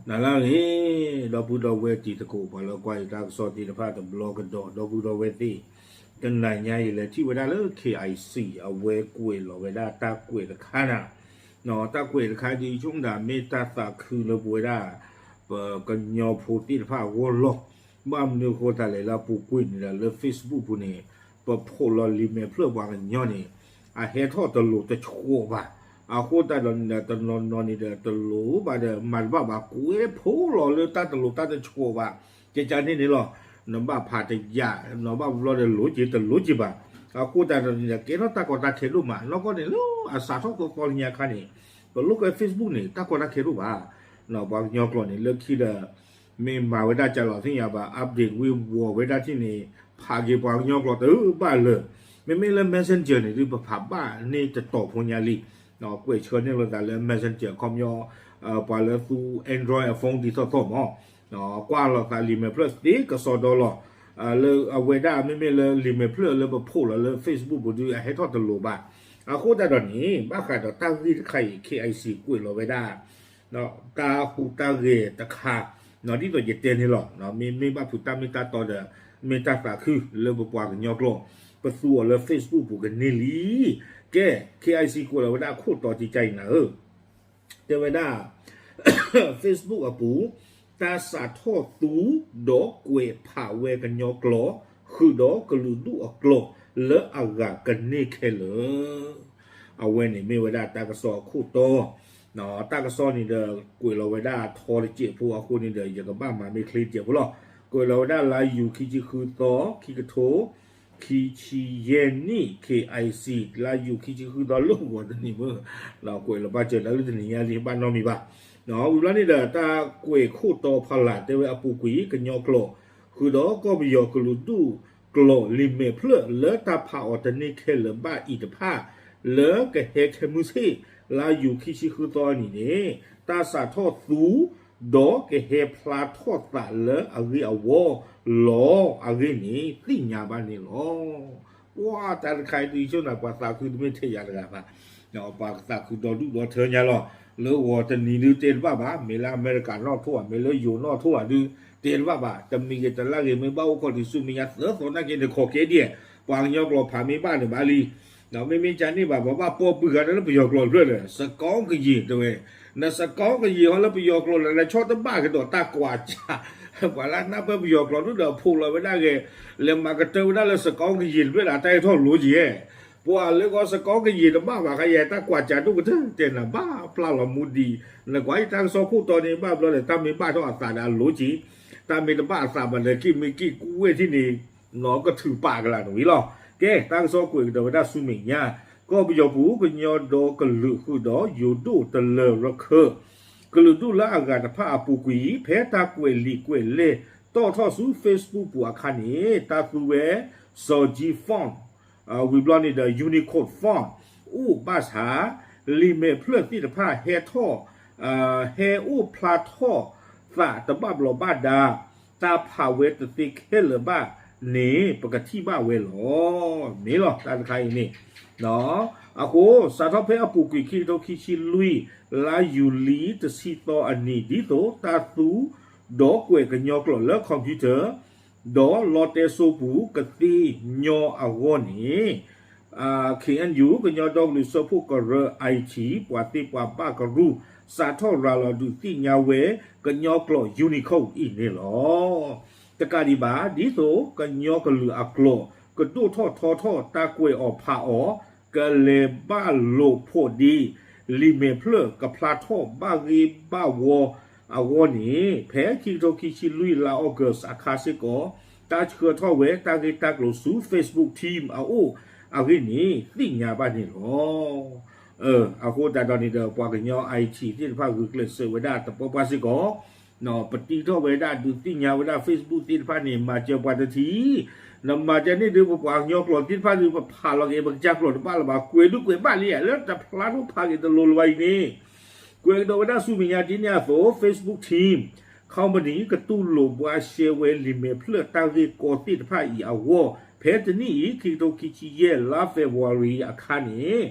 နၤလၢအဂ့ၤ, ဒီပုၢ်ဒီဝဲၢ်တံၤသကိး ပှၤလၢကွၢ်ယတၢ်ကစီၣ်သ့ၣ်တဖၣ်တဘျီကဒီး ဒီပုၢ်ဒီဝဲၢ်သ့ၣ်, တနၤညါအံၤလဲၤထံၣ်ဝဲဒၣ်လၢ K I C အဝဲကွဲးလီၤဝဲဒၣ်တၢ်ကွဲးတခါနၤ, တၢ်ကွဲးတခါဒ်ဆိကမိၣ်ဒၣ် မ့ၢ်တၢ်သးခုလၢပဝဲဒၣ် ပကညီဖိသ့ၣ်တဖၣ်အဂီၢ်လီၤ. ဘၣ်မနုၤအဃိသတးလဲၣ်လၢအပူၤကွံာ်န့ၣ်ဒီး လၢ Facebook ပူၤန့ၣ် ပဖီၣ်လီၤလံာ်မဲာ်ဖျၢၣ်ပှၤကညီန့ၣ် အဟဲထီၣ်တလိၤတဆှီဘၣ်. အဃိသတးဒီးန့ၣ်ဒီး တနီၤနီၤန့ၣ်ဒီး တလိၤဘၣ်ဒီး မၤတဘၣ်ဘၣ် ကွဲးဖီၣ်လီၤလၢတၢ်တလိၤတၢ်တဆှီဘၣ်. ကကန့ၣ်န့ၣ်လီၤ. နဘၣ်ဖးတယာ် နဘၣ်ဘျီဒီးလိၤက့ၤတလိၤက့ၤဘၣ်. အဃိသတးဒီးန့ၣ်ဒီး ကဲထီၣ်တၢ်ကီတၢ်ခဲဒိၣ်မး နီၢ်ကီၢ်န့ၣ်လၢအစးထီၣ်သီသီလၢညါခါန့ၣ် ပလိာ်ကွဲ Facebook န့ၣ် တၢ်ကီတၢ်ခဲဒိၣ်ဘၣ်. ပှၤကညီကျိာ်န့ၣ် လၢခံဒီး မ့ၢ်မၤဝဲဒၣ်ကလီၤသ့ၣ်ညါဘၣ် update ဝ့ၤဝီၤဝဲဒၣ်ထံၣ်န့ၣ် ဖးက့ၤပှၤကညီကျိာ်တဘၣ်လၢၤ. မ့မ့ၢ်လၢ Messenger န့ၣ်ဒုး ပဖးဘၣ်န့ၢ်တတီၤဖိညါလံ. ကွဲးဆၢန့ၢ်လိာ်သးလၢ Messenger ခီပညီ ပှၤလၢသူ Android အ phone ဒ်သိးသိးမး ကွၢ်လိာ်သးလံာ်မဲာ်ဖျၢၣ်သ့ကစီဒီလီၤ. လၢအဝဲဒၣ်မ့မ့ၢ်လၢလံာ်မဲာ်ဖျၢၣ်လၢပဖီၣ်လီၤလၢ Facebook ပူၤဒုး အဟဲထီၣ်တလိၤဘၣ်. အဃိသတးဒီးန့ၣ် ဘၣ်ဃးဒီးတၢ်ဂ့ၢ်တခါအံၤ K I C ကွဲးလီၤဝဲဒၣ် တၢ်ဟူးတၢ်ဂဲၤတခါ ဒ်သိးယတဲန့ၣ်လီၤ. မ့မ့ၢ်ဘၣ်ဖုးတၢ်မ့ၢ်တၢ်တီဒီး မ့ၢ်တၢ်သးခုလၢပပှၤကညီကျိာ် ပသူအီၤလၢ Facebook ပူၤကန့ၢ်လံ. ကဲ K I C ကွဲးလီၤဝဲဒၣ်အခိၣ်တီတံကါအံၤနၤဧၢ တဲဝဲဒၣ် Facebook အပူၤ တၢ်စးထီၣ်သူ ဒီးကွဲးဖးဝဲကညီကျိာ် ဃုာ်ဒီးကလုာ်ဒူၣ်အကျိာ် လၢအဂၤကန့ၢ်ခဲလၢာ်. အဝဲန့ၣ်မ့ၢ်ဝဲဒၣ်တၢ်ကစီၣ်အခိၣ်တီ တၢ်ကစီၣ်န့ၣ်ဒီး ကွဲးလီၤဝဲဒၣ်ထီတစဲးဖိအဃိန့ၣ်ဒီး ယကဘၣ်မၤမ့ၢ်ချ့တစဲးဖိလီၤ. ကွဲးလီၤဝဲဒၣ်လါယူၤခံဆံဃုသီ ခံကထိ ခံဆံယဲၢ်နံၣ် K I C လါယူၤခံဆံဃုသီလၢဂီၤတနံၤမ့ၢ် ကွဲးလီၤဘၣ်စၢၤတၢ်လၢတနံၤညါလံ ဘၣ်နီတမံၤဘၣ်. ဝံၤဘျီန့ၣ်ဒီး တၢ်ကွဲးခိၣ်တီဖီလာ်တဲဝဲအပူၤကွံာ် ကညီကျိာ် ဃုာ်ဒီးကီၢ်ပယီၤကလုာ်ဒူၣ်ကျိာ်လံာ်မဲာ်ဖျၢၣ်လၢတၢ်ဖးအီၤတန့ၢ်ခဲလၢာ်ဘၣ်အံၤတဖၣ် လၢကဟဲခဲမုၢ်ဆ့ၣ် လါယူၤခံဆံဃုသီအနံၤန့ၣ် တၢ်စးထီၣ်သူ ဒီးကဟဲဖျါထီၣ်သးလၢအဂ့ၢ်အဝီ လီၤအဂ့ၢ်န့ၣ် သ့ၣ်ညါဘၣ်န့ၣ်လီၤ. ပှၤတၢ်တခါအံၤဒ်ဆိကမိၣ် ပှၤသးခုတမ့ၢ်ထဲယၤတဂၤဘၣ်. ပှၤသးခုဒီဒူၣ်ဒီထၢညါလီၤ. လၢဂီၤတနံၤဒုးတဲတဘၣ်ဘၣ်, မ့ၢ်လၢအမဲရကၤနီၣ်ထိၣ်ဧါ, မ့ၢ်လၢယိၤနီၣ်ထိၣ်ဧါဒုး တဲတဘၣ်ဘၣ်. တမံၤဂ့ၤတလါဂ့ၤ မ့ၢ်ဘၣ်အိၣ်ခိးတုၤဆူမဲာ်ညါသၢသီနာ်က့န့ၣ် ခိးကဲဒ်, ပှၤကညီကျိာ်ဖးမ့ၢ်ဘၣ်န့ၣ်ဘၣ်လံ. မ့မ့ၢ်ကန့ၣ်ဘၣ် ပဘၣ်ပိာ်ပှံၤဃာ်လၢပယီၤကျိာ်တဖျၢၣ်ဒီး စကီကယံာ်တဲဝဲ, နစကီကယံာ်ဟီလၢပယီၤကျိာ်လၢ နဆီတဘၣ်ကဒီးတၢ်ကွၢ်စၢ်, ပှၤလၢနၢ်ပၢၢ်ပယီၤကျိာ်ဒုဒီး ဖိးလီၤဝဲဒၣ်ဂဲၤ, လဲၤမၤကတၢၢ်ဝဲဒၣ်လၢစကီကယံာ်တဖျၢၣ်ဒီး တၢ်အဲၣ်ထီၣ်လိက့ၤ, ပှၤလၢကီးစကီကယံာ်တဘၣ်ဘၣ်ခါယဲ တၢ်ကွၢ်စၢ်ဒိၣ်ကတၢၢ်တဲနၤဘၣ်ပျၢ်လီၤမူဒံး, နကွၢ်ယတၢ်ကစီၣ်ခိၣ်တီန့ၣ် ဘၣ်ဘျီဒီး တၢ်မ့ၢ်ဘၣ်ထီၣ်အသးဒီးအလိက့ၤ, တၢ်မ့ၢ်တဘၣ်အသးဘၣ်ဒီး က့ၤမ့ၢ်က့ၤကူဝဲထံၣ်န့ၣ် နီၢ်ကထုးပာ်ကလာ်တဝံၤလီၤ. ကဲ တၢ်ကစီၣ်ကွဲးကဒီးဝဲဒၣ်ဆူမဲာ်ညါ, ကီၢ်ပယီၤပူၤ ကညီဒီကလုာ်ဃုာ်ဒီးယိၤဒိၣ်တလၢၤရခၢၣ် ကလုာ်ဒူၣ်လၢအဂၤတဖၣ်အပူၤကွံာ် ဖဲတၢ်ကွဲးလံာ်ကွဲးလဲၢ်တီၣ်ထီၣ်ဆူ Facebook ပူၤအခါန့ၣ် တၢ်သူဝဲ စီၤကံ font ဝံၤဘျီန့ၣ်ဒီး Unicode font အိၣ်ဘၣ်ဆၣ် လံာ်မဲာ်ဖျၢၣ်သ့ၣ်တဖၣ်ဟဲထီၣ် ဟဲအိၣ်ဖျါထီၣ်သးတဘၣ်ဘျီးဘၣ်ဒါ တၢ်ဖးဝဲတသ့ခဲလၢာ်ဘၣ်န့ၣ် ပကထံၣ်ဘၣ်ဝဲလီၤ. မ့ၢ်လီၤ တၢ်တခါအံၤန့ၣ်, အဃိ စးထီၣ်ဖဲအပူၤကွံာ်ခံကထိခံဆံလွံၢ် လါယူၤလံတဆံသီအနံၤ ဒ်သိးတၢ်သူ ဒီးကွဲးကညီကျိာ်လၢ computer ဒီးလီတဲစိပူၤကသ့ညီအဂီၢ်န့ၣ် K N U ကညီဒီကလုာ်စၢဖှိၣ်ကရၢ I T ပှၤသ့ပှၤဘၣ်ကရူၢ် စးထီၣ်ရၤလီၤဒုးသ့ၣ်ညါဝဲ ကညီကျိာ် Unicode အံၤန့ၣ်လီၤ. တကးဒံးဘၣ် ဒ်သိးကညီကလုာ်အကျိာ် ကဒိၣ်ထီၣ်ထီထီၣ် တၢ်ကွဲးအီၤဖးအီၤ ကလဲၤဘၣ်လိာ်ဖိးဒ့ လံာ်မဲာ်ဖျၢၣ်ကဖျါထီၣ်ဘၣ်ဂ့ၢ်ဘၣ်ဝီအဂီၢ်န့ၣ် ဖဲခံကထိခံဆံလွံၢ်လါ August အခါစ့ၢ်ကီး တၢ်ဆှၢထီၣ်ဝဲတၢ်ဂ့ၢ်တၢ်ကျိၤဆူ Facebook Team အအိၣ်အဂ့ၢ်န့ၣ် သ့ၣ်ညါဘၣ်န့ၣ်လီၤ. အဃိသတးဒီးန့ၣ်ဒီး ပှၤကညီ I T သ့ၣ်တဖၣ်ဂုာ်ကျဲးစၢးဝဲဒၣ်တပှၢ်ပှၢ်စ့ၢ်ကီး ပတံထီၣ်ဝဲဒၣ်ဒုးသ့ၣ်ညါဝဲဒၣ် Facebook သ့ၣ်တဖၣ်န့ၣ် မၤစၢၤပှၤတထံၣ်, နမၤစၢၤန့ၣ်ဒုး ပပှၤကညီကျိာ်သ့ၣ်တဖၣ်ဒုး ပဖးလီၤက့ၤ ပကစၢ်ကျိာ်တဘၣ်လၢၤဘၣ် ကွဲးဒုးကွဲးဘၣ်လံဧါ လၢတဖျါထီၣ်ဖးက့ၤတလိၤလၢၤဘၣ်အံၤန့ၣ်, ကွဲးကဒီးဝဲဒၣ်ဆူမဲာ်ညါဒ်န့ၣ်အသိး Facebook Team Company ကတူၢ်လိာ်ဘှါရှဲဝဲ လံာ်မဲာ်ဖျၢၣ်တၢ်ဂ့ၢ်ကီသ့ၣ်တဖၣ်အံၤအဂီၢ် ဖဲတနံၣ်အံၤ ခံကထိခံဆံယဲၢ် လါ February အခါန့ၣ်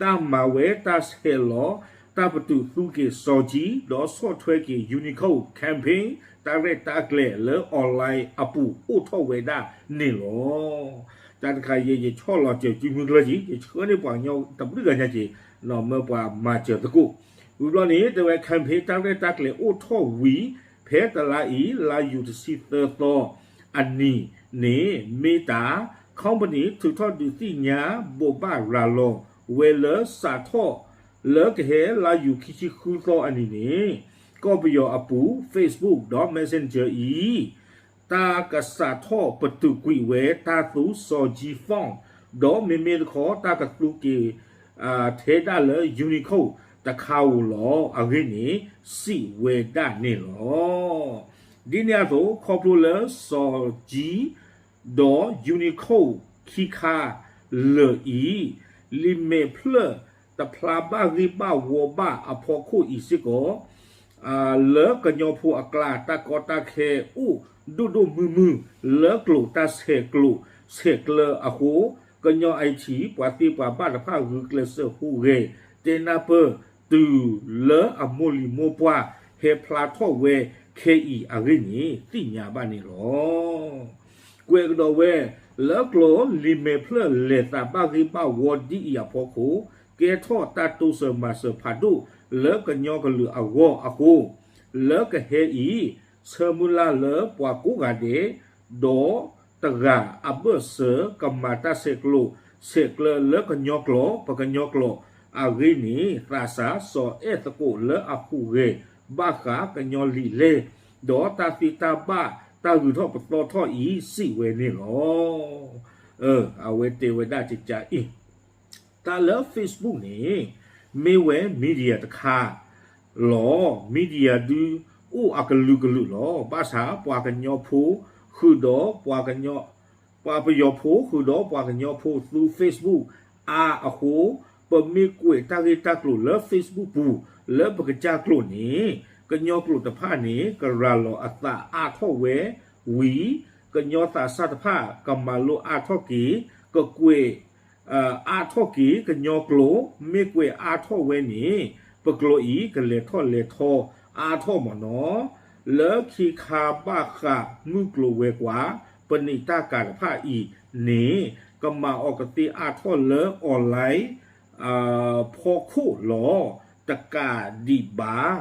တၢ်မၤဝဲတၢ်ဆဲးလီၤ တၢ်ပတုာ်သူက့ၤစီၤကံ ဒီးဆီၣ်ထွဲက့ၤ Unicode campaign တၢ်ရဲၣ်တၢ်ကျဲၤလၢ online အပူၤအိၣ်ထီၣ်ဝဲဒၣ်န့ၣ်လီၤ. တၢ်တခါယဲ ယဆီၣ်လီၤစၢၤစုမုၢ်ကျၢၢ်ကံ ယဆှၢန့ၢ်ပှၤကညီတဘျုးဂၤညါက့ၤ မၢပှၤမၤစၢၤသကိး ဝံၤဘျီန့ၣ် တဲဝဲ campaign တၢ်ရဲၣ်တၢ်ကျဲၤအိၣ်ထီၣ်ဝံၤ ဖဲတလါအံၤ လါယူၤတဆံသၢသီအနံၤန့ၣ် Meta company ထုးထီၣ်ဒုးသ့ၣ်ညါ ဘိးဘၣ်ရၤလီၤဝဲလၢစးထီၣ် လၢကဟဲလါယူၤခံဆံဃုသီအနံၤန့ၣ် ကီၢ်ပယီၤအပူၤ Facebook ဒီး Messenger အံၤ တၢ်ကစးထီၣ်ပတုာ်ကွံာ်ဝဲတၢ်သူစီၤကံ font ဒီးမ့မ့ၢ်တခီ တၢ်ကသူက့ၤ ထဲဒၣ်လၢ Unicode တခါဧိၤလီၤ. အဂ့ၢ်န့ၣ် စံးဝဲဒၣ်န့ၣ်လီၤ. ဒ်န့ၣ်အသိး ခီဖျိလၢစီၤကံ ဒီး Unicode ခံခါလၢာ်အံၤ လံာ်မဲာ်ဖျၢၣ်တဖျါဘၣ်ဂ့ၢ်ဘၣ်ဝီဘၣ်အဖီခိၣ်အံၤစ့ၢ်ကီး လၢကညီဖိအကျါ တၢ်ကီတၢ်ခဲအိၣ်ဒိၣ်ဒိၣ်မုၢ်မုၢ် လၢကျိာ်တၢ်ဆဲးကျိးဆဲးကျၢအဃိ ကညီ IT ပှၤသ့ပှၤဘၣ်တဖၣ်ဂုာ်ကျဲးစၢးဟူးဂဲၤ တဲနၢ်ပၢၢ်တုၤလၢအမိၢ်လံၤမိၢ်ပှၢ် ဟဲဖျါထီၣ်ဝဲခဲအံၤအဂ့ၢ်န့ၣ် သ့ၣ်ညါဘၣ်န့ၣ်လီၤ. ကွဲးကဒီးဝဲ လၢကျိာ်လံာ်မဲာ်ဖျၢၣ်လဲၤသးဘၣ်ဂ့ၢ်ဘၣ်ဝီဒ်အံၤအဖီခိၣ် ကဲထီၣ်တၢ်တိစၢၤမၤစၢၤဖးဒိၣ် လၢကညီကလုာ်အဂီၢ်အဃိ လၢကဟဲအံၤ ဆၢမုၢ်လၢ်လၢပှၤကိးဂၤဒဲး ဒီးတဂၤအဘၢၣ်စၢၤ ကမၤတၢ်ဆဲးကျိးဆဲးကျၢလၢကညီကျိာ် ပကညီကျိာ်အဂ့ၢ်န့ၣ် သးစၢ်စီၤအဲၣ်သကိးလၢအဟူးဂဲၤ ဘၣ်ဃးကညီလံာ်လဲၢ် ဒီးတၢ်သ့တၢ်ဘၣ်တၢ်ဂုၤထီၣ်ပသီထီၣ်အံၤ စံးဝဲန့ၣ်လီၤ. အဝဲတဲဝဲဒၣ်ကကါအံၤ တၢ်လၢ Facebook န့ၣ် မ့ၢ်ဝဲ media တခါလီၤ. media ဒုးအိၣ်အကလုာ်ကလုာ်လီၤ. ဘၣ်ဆၣ်ပှၤကညီဖိဃုာ်ဒီး ပှၤပယီၤဖိဃုာ်ဒီးပှၤကညီဖိသူ Facebook အါအဃိ ပမ့ၢ်ကွဲးတၢ်ဂ့ၢ်တၢ်ကျိၤလၢ Facebook ပူၤ လၢပကစၢ်ကျိာ်န့ၣ် ကညီကျိာ်တဖၣ်န့ၣ် ကရၤလီၤအသးအါထီၣ်ဝဲဝံၤ ကညီသးစၢ်တဖၣ် ကမၤလိအါထီၣ်က့ၤ ကကွဲး အါထီၣ်က့ၤကညီကျိာ် မ့ၢ်ကွဲးအါထီၣ်ဝဲန့ၣ် ပကျိာ်အံၤကလဲၤထီၣ်လဲၤထီအါထီၣ်မ့ၢ်နီၤ. လၢခံခါဘၣ်ဃးမုၢ်ကျိၤဝဲၤကွာ် ပနံာ်တၢ်ကၤတဖၣ်အံၤန့ၣ် ကမၤအီၤကသ့အါထီၣ်လၢ online ဖီခိၣ်လီၤ. တကးဒံးဘၣ်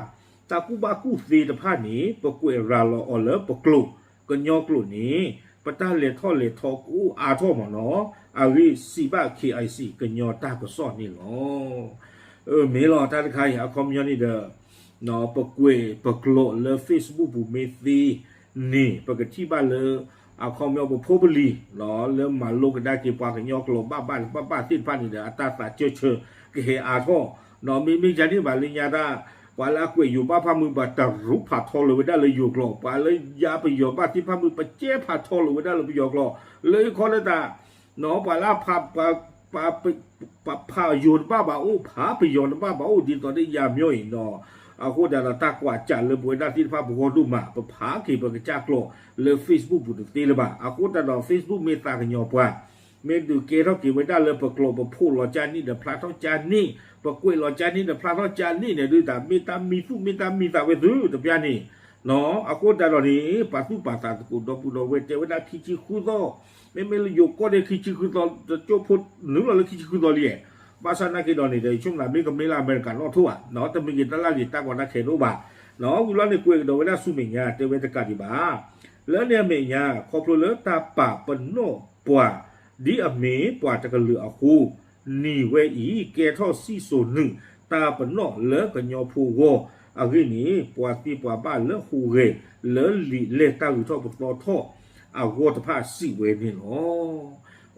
တၢ်ကူၣ်ဘၣ်ကူၣ်သ့တဖၣ်န့ၣ် ပကွဲးရၤလီၤအီၤလၢပကျိာ် ကညီကျိာ်န့ၣ် ပတၢ်လဲၤထီၣ်လဲၤထီကအိၣ်အါထီၣ်မ့ၢ်နီၤ. အဂ့ၢ်စံးဘၣ် KIC ကညီတၢ်ကစီၣ်န့ၣ်လီၤ. မ့ၢ်လီၤတၢ်တခါအံၤ အခီပညီန့ၣ်ဒီး ပကွဲးပကျိာ်လၢ Facebook ပူၤမ့ၢ်သ့န့ၣ် ပကထံၣ်ဘၣ်လၢ အခီပညီပဖိပလံၤ လၢမၤလိကဒါက့ၤပှၤကညီကျိာ်ဘၣ်ဘၣ်ဘၣ်ဘၣ်သ့ၣ်တဖၣ်န့ၣ်ဒီး အတၢ်သးကၢၢ်ဆၢကဟဲအါထီၣ် မ့မ့ၢ်ယၤန့ၣ်ဘၣ်လၢညါတၢ် ပှၤလၢအကွဲးယိၤဘၣ်ဖၣ်မုၢ်ဘၣ်တရူးဖးထီလိာ်ဝဲဒၣ်လၢယိၤကျိာ် ပှၤလၢယါပယီၤဘၣ်သ့ၣ်တဖၣ်မုၢ် ပကဲဖးထီလိာ်ဝဲဒၣ်လၢပယီၤကျိာ် လၢယခီလၢတၢ် ပှၤလၢ ဖးယိၤတဘၣ်ဘၣ်အိၣ် ဖးပယီၤတဘၣ်ဘၣ်အိၣ် ဒ်သိးဒီးယၤမ့ၢ်အံၤနီၤ. အဃိသတးဒီး တၢ်ကွၢ်စးလၢပဝဲဒၣ်သ့ၣ်တဖၣ်ပဂီၢ်ဒိၣ်မး ပဖးက့ၤပကစၢ်ကျိာ်လၢ Facebook ပူၤတသ့လၢၤဘၣ်. အဃိသတးဒီး Facebook မ့ၢ်သးကညီၤပှၤ မ့ၢ်ဒုးကဲထီၣ်က့ၤဝဲဒၣ်လၢပကျိာ် ပဖှိၣ်လီၤကၢ်န့ၣ်ဒီးဖျါထီၣ်ကၢ်န့ၣ် ပကွဲးလီၤကၢ်န့ၣ်ဒီးဖျါထီၣ်ကၢ်န့ၣ်န့ၣ်ဒုး တၢ်မ့ၢ်တၢ်မံသူၣ်မ့ၢ်တၢ်မံသးဝဲသုတပျၢ်န့ၣ် အဃိသတးဒီးန့ၣ် ပာ်သူၣ်ပာ်သးသကိး ဒီပုၢ်ဒီဝဲၢ်တဲဝဲဒၣ်ခံဆံဃုသီ မ့မ့ၢ်လၢယိၤကီၢ်န့ၣ် ခံဆံဃုသီ တကၠိဖိနုာ်လီၤလၢခံဆံဃုသီလံ. ဘၣ်ဆၣ်နာ်က့ဒီးန့ၣ်ဒီး ယဆိကမိၣ်သး မ့ၢ်ကမ့ၢ်လၢအမဲရကၤနီၣ်ထိၣ်ဧါ တမ့ၢ်က့ၤတၢ်လၢဂ့ၤတၢ်ကီတၢ်ခဲတအိၣ်ဘၣ်. ဝံၤလီၤန့ၣ် ကွဲးကဒီးဝဲဒၣ်ဆူမဲာ်ညါ တဲဝဲတကးဒံးဘၣ် လၢန့ၣ်အမဲာ်ညါ ခီဖျိလၢတၢ်ပာ်ပနီၣ်ပှၤ ဒ်အမ့ၢ်ပှၤတကလုာ်အဃိ နံၤဝဲအံၤ ကဲထီၣ်စံၣ်စိၤနုာ်တၢ်ပနီၣ်လၢကညီဖိဂီၢ်အဂ့ၢ်န့ၣ် ပှၤသ့ပှၤဘၣ်လၢဟူးဂဲၤလၢလံာ်လဲၢ်တၢ်ဂုၤထီၣ်ပသီထီၣ်အဂီၢ်တဖၣ်စံးဝဲန့ၣ်လီၤ.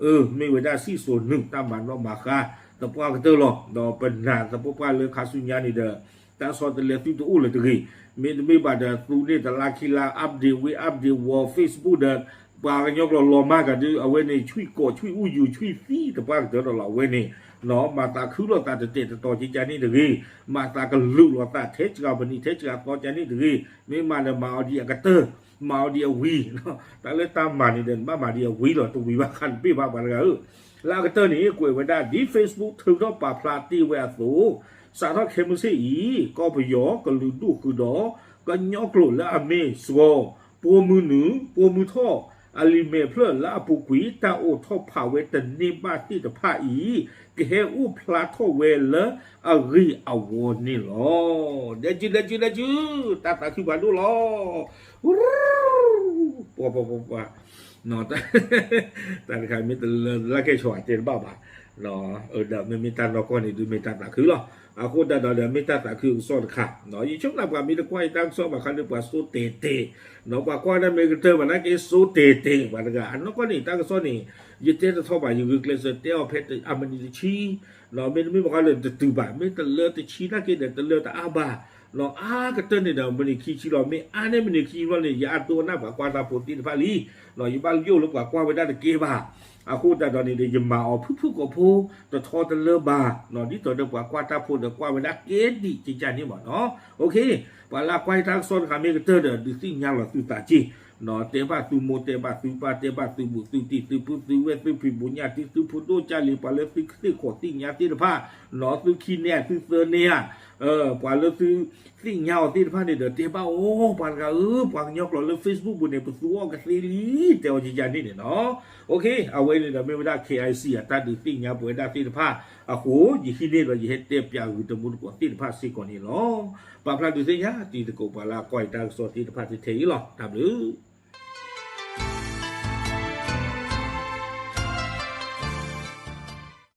အၢ မ့ၢ်ဝဲဒၣ်စံၣ်စိၤနုာ်တၢ်မၤနီၣ်မၤဃါသပှၢ်ကတၢၢ်လီၤ. ဒီးပနာ်သပှၢ်ပှၢ်လၢခါဆူညါန့ၣ်ဒီး တၢ်ဆီတလဲသုတအိၣ်လၢၤတဂ့ၤ. မ့တမ့ၢ်ဘၣ်ဒီး သုန့ၣ်တလါခံလါ update ဝံၤ update ဝီၤ Facebook ဒီး ပှၤကညီကျိာ်လီၤမၢ်ကဒီး အဝဲန့ၣ် ဆွံၣ်ကိး ဆွံၣ်အူယူၤ ဆွံၣ်သံတပှၢ်ကတၢၢ်ဒီးလီၤ အဝဲန့ၣ် မၤသးခုလိာ်သးတတဲာ်တတီၤကကန့ၣ်တဂ့ၤ, မၤသးကလုာ်လိာ်သးထဲစှၤပနံး ထဲစှၤသီကန့ၣ်တဂ့ၤ, မ့ၢ်မၤဒီးမၤအီၤဒ်အကတၢၢ်, မၤအီၤဒ်အဝံၤ, တၢ်လၢတၢ်မၤန့ၣ်ဒီး နဘၣ်မၤဒ်အဝံၤလီၤ တဝံၤဘၣ်ဃးတဘ့ၣ်ဘၣ်ပှၤတဂၤဧၢ. လၢအကတၢၢ်န့ၣ် ကွဲးဝဲဒၣ် ဒ် Facebook ထုးထီၣ်ပာ်ဖျါတ့ၢ်ဝဲအသိး, စးထီၣ်ခဲမုၢ်ဆ့ၣ်အံၤ ကီၢ်ပယီၤကလုာ်ဒူၣ်ဃုာ်ဒီး ကညီကျိာ်လၢအမ့ၢ်စှီၤ ပိာ်မုၢ်နုာ် ပိာ်မုၢ်ထီၣ် အလံာ်မဲာ်ဖျၢၣ်လၢအပူၤကွံာ် တၢ်အိးထီၣ်ဖးဝဲတန့ၢ်ဘၣ်သ့ၣ်တဖၣ်အံၤ ကဟဲအိၣ်ဖျါထီၣ်ဝဲလၢအဂ့ၢ်အဝီန့ၣ်လီၤ. ဒဲကၠူ ဒဲကၠူ ဒဲကၠူ တၢ်သးခုဖးဒိၣ်လီၤ. ပှၤပှၤပှၤပှၤ တၢ်တခါမ့ၢ်တလၢလၢကဲဆိးအတဲတဘၣ်ဘၣ်, ဒီးမ့မ့ၢ်တၢ်နီၢ်ကီၢ်န့ၣ် ဒုးမ့ၢ်တၢ်သးခုလီၤ. အဃိသတးဒီး မ့ၢ်တၢ်သးခုအကစီၣ်တခါ, ယဆိကမိၣ်ပှၤမ့ၢ်တကွၢ်ယတၢ်ကစီၣ်ဘၣ်ခါဒီး ပှၤဆိတဲာ်တဲာ်, ဒီးပှၤကွၢ်တၢ်မ့ၢ်ကတၢၢ်ဘၣ်နာ်က့ ဆိတဲာ်တဲာ်ပှၤတဂၤ အနီၢ်ကီၢ်န့ၣ် တၢ်ကစီၣ်န့ၣ် ယတဲတထီၣ်ဘၣ် ယဂုာ်ကျဲးစၢးတဲအီၤဖဲအမံးနံးတဆံ, မ့တမ့ၢ်ဘၣ်ဃီဒီးတတုၤဘၣ်, မ့ၢ်တလၢတဆံနာ်က့ဒီး တလၢတအါဘၣ်, အါကတၢၢ်န့ၣ်ဒီး မံးနံးခံဆံလီၤ. မ့ၢ်အါန့ၢ်မံးနံးခံဆံဘျီန့ၣ် ယအဒိကနၣ်ပှၤကွၢ်တၢ်ဖိသ့ၣ်တဖၣ်လံ, ယဘၣ်ယိၣ်လၢပှၤကွၢ်ဝဲဒၣ်တကဲဘၣ်. အဃိသတးဒီးန့ၣ်ဒီး ယမၤအီၤဖုၣ်ဖုၣ်ကိာ်ဖိ တထီတလၢဘၣ်, ဒ်သိးဒီးပှၤကွၢ်တၢ်ဖိဒီးကွၢ်ဝဲဒၣ်ကဲဒံးကကန့ၣ်မ့ၢ်နီၤ. ပှၤလၢအကွၢ်ယတၢ်ကစီၣ်တခါမ့ၢ်ကတၢၢ်ဒီး ဒုးသ့ၣ်ညါလီၤသုသးက့ၤ, တဲဘၣ်သုမိၢ် တဲဘၣ်သုပၢ် တဲဘၣ်သုဘူးသုတံၢ် သုပုၢ် သုဝဲၢ် သုဖံးဘူးညၣ်တံၢ် သုဖိဒိၣ်ကၢ်လံၤ ပှၤလၢသုသ့ၣ်ခိးသ့ၣ်ညါသ့ၣ်တဖၣ်, သုခံန့ၢ်ဧါ သုသၢန့ၢ်ဧါ, ပှၤလၢသုသ့ၣ်ညါအီၤသ့ၣ်တဖၣ်န့ၣ်ဒီး တဲဘၣ်အီၤ ပှၤတဂၤဧၢ ပှၤကညီကျိာ်လၢ Facebook ပူၤန့ၣ် ပသူအီၤကသ့လံ တဲအီၤကကန့ၣ်န့ၣ်နီၤ. အဝဲန့ၣ်ဒီးမ့ၢ်ဝဲဒၣ် KIC အတၢ်ဒုးသ့ၣ်ညါပဝဲဒၣ်သ့ၣ်တဖၣ်အဃိ ယဟံးန့ၢ်ဒီး ယဟဲတဲပၠးဂုာ်တမူတကိးသ့ၣ်တဖၣ်စ့ၢ်ကီးန့ၣ်လီၤ. ပာ်ဖျါဒုးသ့ၣ်ညါတံၤသကိးပှၤလၢအကွၢ်ယတၢ်ကစီၣ်သ့ၣ်တဖၣ်ထဲအံၤလီၤ. တၢ်ဘျုး